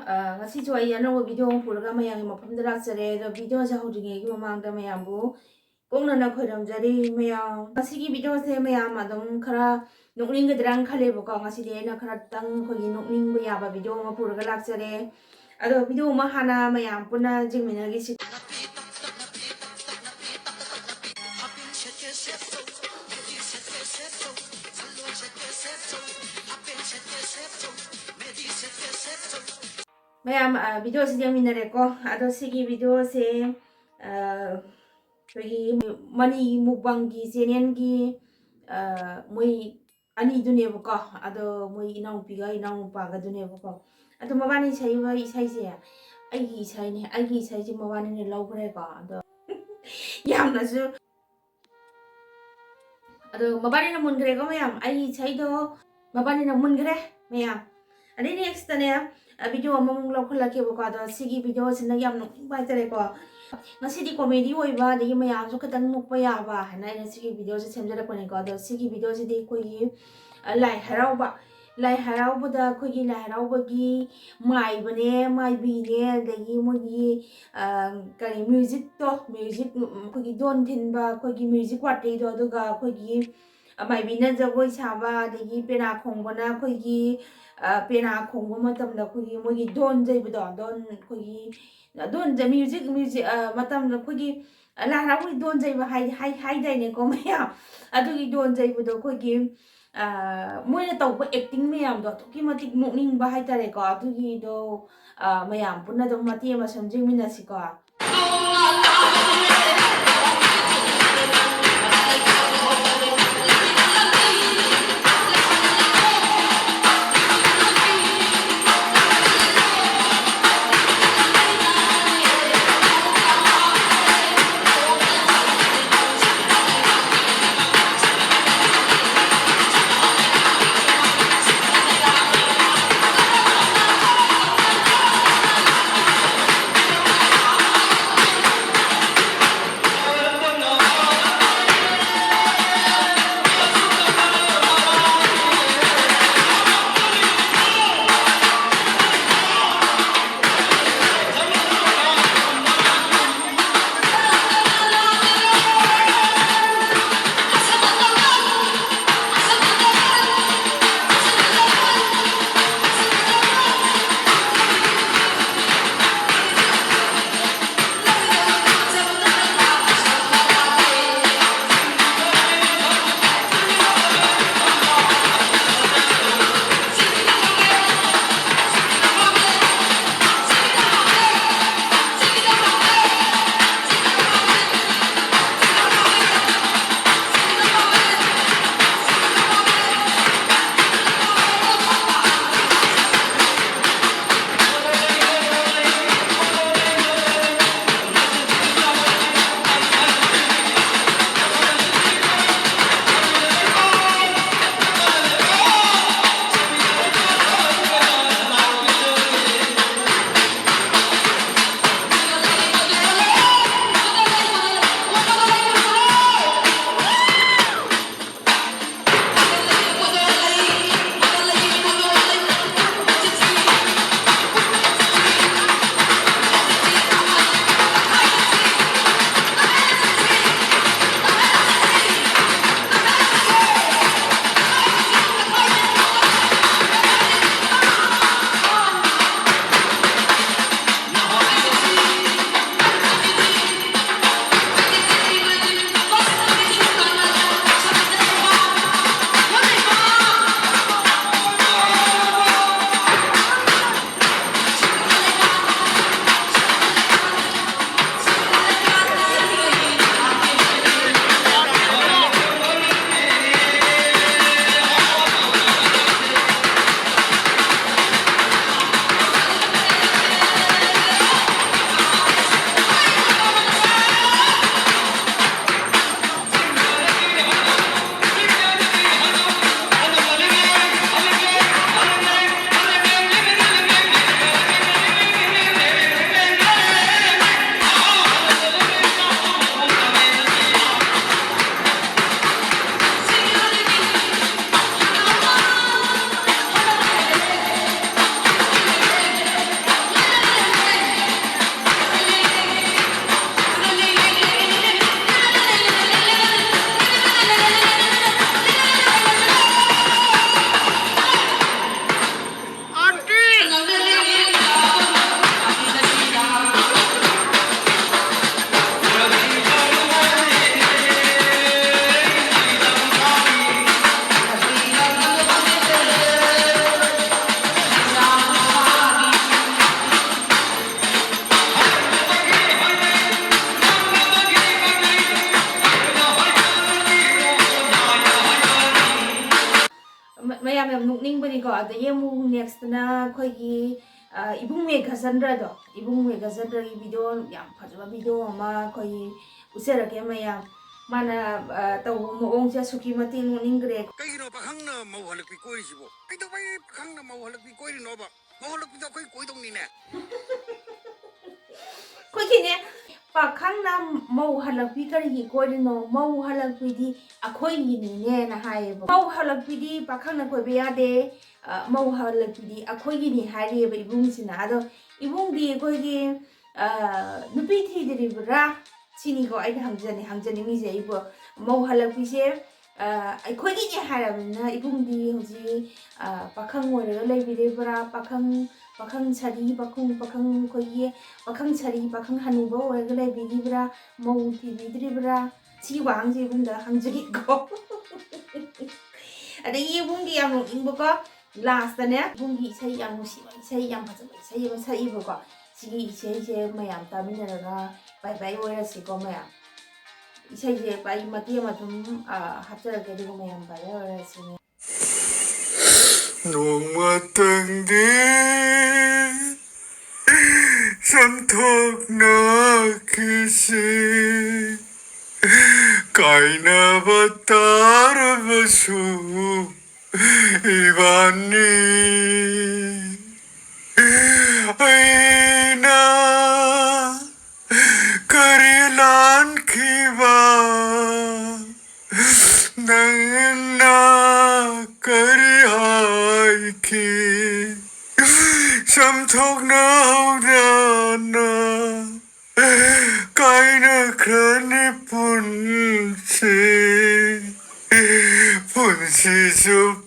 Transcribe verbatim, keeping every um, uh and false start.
ꯑ, ꯉꯁꯤꯁꯨ ꯑꯩ ꯑꯅꯧꯕ video ꯑꯃ ꯄꯨꯔꯒ ꯃꯌꯥꯝꯒꯤ ꯃꯐꯝꯗ ꯂꯥꯛꯆꯔꯦ꯫ ꯑꯗꯣ videoꯁꯦ ꯍꯧꯗ꯭ꯔꯤꯉꯩꯒꯤ ꯃꯃꯥꯡꯗ ꯃꯌꯥꯝꯕꯨ ꯀꯣꯛꯅꯅ ꯈꯣꯏꯔꯝꯖꯔꯤ꯫ ꯃꯌꯥꯝ, ꯉꯁꯤꯒꯤ videoꯁꯦ ꯃꯌꯥꯝ ꯑꯗꯨꯝ ꯈꯔ ꯅꯣꯛꯅꯤꯡꯒꯗ꯭ꯔꯥꯅ ꯈꯜꯂꯦꯕꯀꯣ꯫ ꯉꯁꯤꯗꯤ ꯑꯩꯅ ꯈꯔꯇꯪ ꯑꯩꯈꯣꯏꯒꯤ ꯅꯣꯛꯅꯤꯡꯕ ꯌꯥꯕ video ꯑꯃ ꯄꯨꯔꯒ ꯂꯥꯛꯆꯔꯦ꯫ ꯑꯗꯣ video ꯑꯃ ꯍꯥꯟꯅ ꯃꯌꯥꯝ ꯄꯨꯟꯅ ꯌꯦꯡꯃꯤꯟꯅꯈꯤꯁꯤ꯫ ꯃꯌꯥꯝ, ꯑ, videoꯁꯤꯗꯤ ꯌꯦꯡꯃꯤꯟꯅꯔꯦꯀꯣ꯫ ꯑꯗꯣ ꯁꯤꯒꯤ videoꯁꯦ, ꯑ, ꯑꯩꯈꯣꯏꯒꯤ ꯃꯅꯤ mukbangꯒꯤ channelꯒꯤ, ꯑ, ꯃꯣꯏ ꯑꯅꯤꯗꯨꯅꯦꯕꯀꯣ꯫ ꯑꯗꯣ ꯃꯣꯏ ꯏꯅꯥꯎꯅꯨꯄꯤꯒ ꯏꯅꯥꯎꯅꯨꯄꯥꯒꯗꯨꯅꯦꯕꯀꯣ꯫ ꯑꯗꯣ ꯃꯕꯥꯅꯤ ꯁꯛꯏꯕ ꯏꯁꯩꯁꯦ ꯑꯩꯒꯤ ꯏꯁꯩꯅꯦ, ꯑꯩꯒꯤ ꯏꯁꯩꯁꯦ ꯃꯕꯥꯅꯤꯅ ꯂꯧꯈ꯭ꯔꯦꯀꯣ꯫ ꯑꯗꯣ ꯌꯥꯝꯅꯁꯨ, ꯑꯗꯣ ꯃꯕꯥꯅꯤꯅ ꯃꯨꯟꯈ꯭ꯔꯦꯀꯣ ꯃꯌꯥꯝ, ꯑꯩꯒꯤ ꯏꯁꯩꯗꯣ ꯃꯕꯥꯅꯤꯅ ꯃꯨꯟꯈ꯭ꯔꯦ ꯃꯌꯥꯝ꯫ ꯑꯗꯩ nextꯇꯅꯦ, ꯑ, video ꯑꯃꯃꯨꯛ ꯂꯧꯈꯠꯂꯛꯀꯦꯕꯀꯣ꯫ ꯑꯗꯣ ꯁꯤꯒꯤ videoꯁꯤꯅ ꯌꯥꯝ ꯅꯣꯛꯅꯤꯡꯕ ꯍꯥꯏꯇꯥꯔꯦꯀꯣ, ꯉꯁꯤꯗꯤ comedy ꯑꯣꯏꯕ ꯑꯗꯒꯤ ꯃꯌꯥꯝꯁꯨ ꯈꯤꯇꯪ ꯅꯣꯛꯄ ꯌꯥꯕ ꯍꯥꯏꯅ ꯑꯩꯅ ꯁꯤꯒꯤ videoꯁꯦ ꯁꯦꯝꯖꯔꯛꯄꯅꯦꯀꯣ꯫ ꯑꯗꯣ ꯁꯤꯒꯤ videoꯁꯤꯗꯤ ꯑꯩꯈꯣꯏꯒꯤ, ꯑ, ꯂꯥꯏ ꯍꯔꯥꯎꯕ, ꯂꯥꯏ ꯍꯔꯥꯎꯕꯗ ꯑꯩꯈꯣꯏꯒꯤ ꯂꯥꯏ ꯍꯔꯥꯎꯕꯒꯤ ꯃꯥꯏꯕꯅꯦ, ꯃꯥꯏꯕꯤꯅꯦ, ꯑꯗꯒꯤ ꯃꯣꯏꯒꯤ, ꯑ, ꯀꯔꯤ, musicꯇꯣ, music, ꯎꯝ, ꯑꯩꯈꯣꯏꯒꯤ ꯙꯣꯟ ꯊꯤꯟꯕ, ꯑꯩꯈꯣꯏꯒꯤ music partyꯗꯣ, ꯑꯗꯨꯒ ꯑꯩꯈꯣꯏꯒꯤ, ꯑ, ꯃꯥꯏꯕꯤꯅ ꯖꯒꯣꯏ ꯁꯥꯕ, ꯑꯗꯒꯤ ꯄꯦꯅꯥ ꯈꯣꯡꯕꯅ ꯑꯩꯈꯣꯏꯒꯤ, ꯑ, ꯄꯦꯅꯥ ꯈꯣꯡꯕ ꯃꯇꯝꯗ ꯑꯩꯈꯣꯏꯒꯤ ꯃꯣꯏꯒꯤ ꯙꯣꯟ ꯌꯩꯕꯗꯣ, ꯙꯣꯟ ꯑꯩꯈꯣꯏꯒꯤ, ꯑ, ꯙꯣꯟ ꯌꯩ-, music, music, ꯑ, ꯃꯇꯝꯗ ꯑꯩꯈꯣꯏꯒꯤ, ꯑ, ꯂꯥꯏ ꯍꯔꯥꯎꯕꯒꯤ ꯙꯣꯟ ꯌꯩꯕ ꯍꯥꯏ-, ꯍꯥꯏ-, ꯍꯥꯏꯗꯥꯏꯅꯦꯀꯣ ꯃꯌꯥꯝ? ꯑꯗꯨꯒꯤ ꯙꯣꯟ ꯌꯩꯕꯗꯣ ꯑꯩꯈꯣꯏꯒꯤ, ꯑ, ꯃꯣꯏꯅ ꯇꯧꯕ acting ꯃꯌꯥꯝꯗꯣ ꯑꯗꯨꯛꯀꯤ ꯃꯇꯤꯛ ꯅꯣꯛꯅꯤꯡꯕ ꯍꯥꯏꯇꯥꯔꯦꯀꯣ꯫ ꯑꯗꯨꯒꯤꯗꯣ, ꯑ, ꯃꯌꯥꯝ ꯄꯨꯟꯅ ꯑꯗꯨꯝ ꯃꯇꯦꯛ ꯑꯃ ꯁꯨꯝ ꯌꯦꯡꯃꯤꯟꯅꯁꯤꯀꯣ꯫ ꯅꯣꯛꯅꯤꯡꯕꯅꯤꯀꯣ꯫ ꯑꯗꯒꯤ ꯑꯃꯨꯛ ꯅꯦꯛꯁꯇꯅ ꯑꯩꯈꯣꯏꯒꯤ, ꯑ, ꯏꯕꯨꯡ ꯃꯦꯘꯆꯟꯗ꯭ꯔꯗꯣ, ꯏꯕꯨꯡ ꯃꯦꯘꯆꯟꯗ꯭ꯔꯒꯤ ꯚꯤꯗꯤꯑꯣ, ꯌꯥꯝ ꯐꯖꯕ ꯚꯤꯗꯤꯑꯣ ꯑꯃ ꯑꯩꯈꯣꯏꯒꯤ ꯎꯠꯆꯔꯛꯀꯦ ꯃꯌꯥꯝ꯫ ꯃꯥꯅ, ꯑ, ꯇꯧꯕ ꯃꯑꯣꯡꯁꯦ ꯑꯁꯨꯛꯀꯤ ꯃꯇꯤꯛ ꯅꯣꯛꯅꯤꯡꯈ꯭ꯔꯦ꯫ ꯀꯩꯒꯤꯅꯣ ꯄꯥꯈꯪꯅ ꯃꯧ ꯍꯜꯂꯛꯄꯤ ꯀꯣꯏꯔꯤꯁꯤꯕꯣ? ꯀꯩꯗꯧꯕꯩ ꯄꯥꯈꯪꯅ ꯃꯧ ꯍꯜꯂꯛꯄꯤ ꯀꯣꯏꯔꯤꯅꯣꯕ? ꯃꯧ ꯍꯜꯂꯛꯄꯤꯗꯣ ꯑꯩꯈꯣꯏ ꯀꯣꯏꯗꯧꯅꯤꯅꯦ꯫ ꯑꯩꯈꯣꯏꯒꯤꯅꯦ, ꯄꯥꯈꯪꯅ ꯃꯧ ꯍꯜꯂꯛꯄꯤ ꯀꯔꯤꯒꯤ ꯀꯣꯏꯔꯤꯅꯣ? ꯃꯧ ꯍꯜꯂꯛꯄꯤꯗꯤ ꯑꯩꯈꯣꯏꯒꯤꯅꯤꯅꯦꯅ ꯍꯥꯏꯌꯦꯕ꯫ ꯃꯧ ꯍꯜꯂꯛꯄꯤꯗꯤ ꯄꯥꯈꯪꯅ ꯀꯣꯏꯕ ꯌꯥꯗꯦ, ꯑ, ꯃꯧ ꯍꯜꯂꯛꯄꯤꯗꯤ ꯑꯩꯈꯣꯏꯒꯤꯅꯤ ꯍꯥꯏꯔꯤꯑꯕ ꯏꯕꯨꯡꯁꯤꯅ꯫ ꯑꯗꯣ ꯏꯕꯨꯡꯗꯤ ꯑꯩꯈꯣꯏꯒꯤ, ꯑ, ꯅꯨꯄꯤ ꯊꯤꯗ꯭ꯔꯤꯕ꯭ꯔꯥ? ꯁꯤꯅꯤꯀꯣ ꯑꯩꯅ ꯍꯪꯖꯅꯤ-, ꯍꯪꯖꯅꯤꯡꯉꯤꯁꯦ꯫ ꯏꯕꯨ-, ꯃꯧ ꯍꯜꯂꯛꯄꯤꯁꯦ, ꯑ, ꯑꯩꯈꯣꯏꯒꯤꯅꯦ ꯍꯥꯏꯔꯕꯅꯤꯅ ꯏꯕꯨꯡꯗꯤ ꯍꯧꯖꯤꯛ, ꯑ, ꯄꯥꯈꯪ ꯑꯣꯏꯔꯒ ꯂꯩꯕꯤꯔꯤꯕ꯭ꯔꯥ? ꯄꯥꯈꯪ, ꯄꯥꯈꯪ ꯁꯥꯔꯤ, ꯄꯥꯈꯪ, ꯄꯥꯈꯪ ꯑꯩꯈꯣꯏꯒꯤ ꯄꯥꯈꯪ ꯁꯥꯔꯤ, ꯄꯥꯈꯪ ꯍꯅꯨꯕ ꯑꯣꯏꯔꯒ ꯂꯩꯕꯤꯔꯤꯕ꯭ꯔꯥ? ꯃꯧ ꯊꯤꯕꯤꯗ꯭ꯔꯤꯕ꯭ꯔꯥ? ꯁꯤ ꯋꯥꯍꯪꯁꯦ ꯏꯕꯨꯡꯗ ꯍꯪꯖꯒꯦꯀꯣ꯫ ꯑꯗꯒꯤ ꯏꯕꯨꯡꯒꯤ ꯌꯥꯝ ꯅꯣꯛꯅꯤꯡꯕꯀꯣ, ꯂꯥꯁꯇꯅꯦ ꯏꯕꯨꯡꯒꯤ ꯏꯁꯩ ꯌꯥꯝ ꯅꯨꯡꯁꯤꯕ, ꯏꯁꯩ ꯌꯥꯝ ꯐꯖꯕ ꯏꯁꯩ ꯑꯃ ꯁꯛꯏꯕꯀꯣ꯫ ꯁꯤꯒꯤ ꯏꯁꯩꯁꯦ ꯃꯌꯥꯝ ꯇꯥꯃꯤꯟꯅꯔꯒ ꯕꯥꯏ ꯕꯥꯏ ꯑꯣꯏꯔꯁꯤꯀꯣ ꯃꯌꯥꯝ꯫ ꯏꯁꯩꯁꯦ ꯑꯩ ꯃꯇꯦꯛ ꯑꯃ ꯑꯗꯨꯝ, ꯑ, ꯍꯥꯞꯆꯔꯛꯀꯦ, ꯑꯗꯨꯒ ꯃꯌꯥꯝ ꯕꯥꯏ ꯕꯥꯏ ꯑꯣꯏꯔꯁꯤꯅꯦ꯫ ꯅꯣꯡꯃꯇꯪꯗꯤ ꯆꯝꯊꯣꯛꯅꯈꯤꯁꯤ, ꯀꯥꯏꯅꯕ ꯇꯥꯔꯕꯁꯨ ꯏꯕꯥꯅꯤ꯫ ꯑꯩꯅ ꯀꯔꯤ ꯂꯥꯟꯈꯤꯕ? ꯅꯪꯅ ꯀꯔꯤ ꯍꯥꯏꯈꯤ? ꯆꯝꯊꯣꯛꯅ ꯍꯧꯗꯅ ꯀꯥꯏꯅꯈ꯭ꯔꯅꯤ ꯄꯨꯟꯁꯤ, ꯄꯨꯟꯁꯤꯁꯨ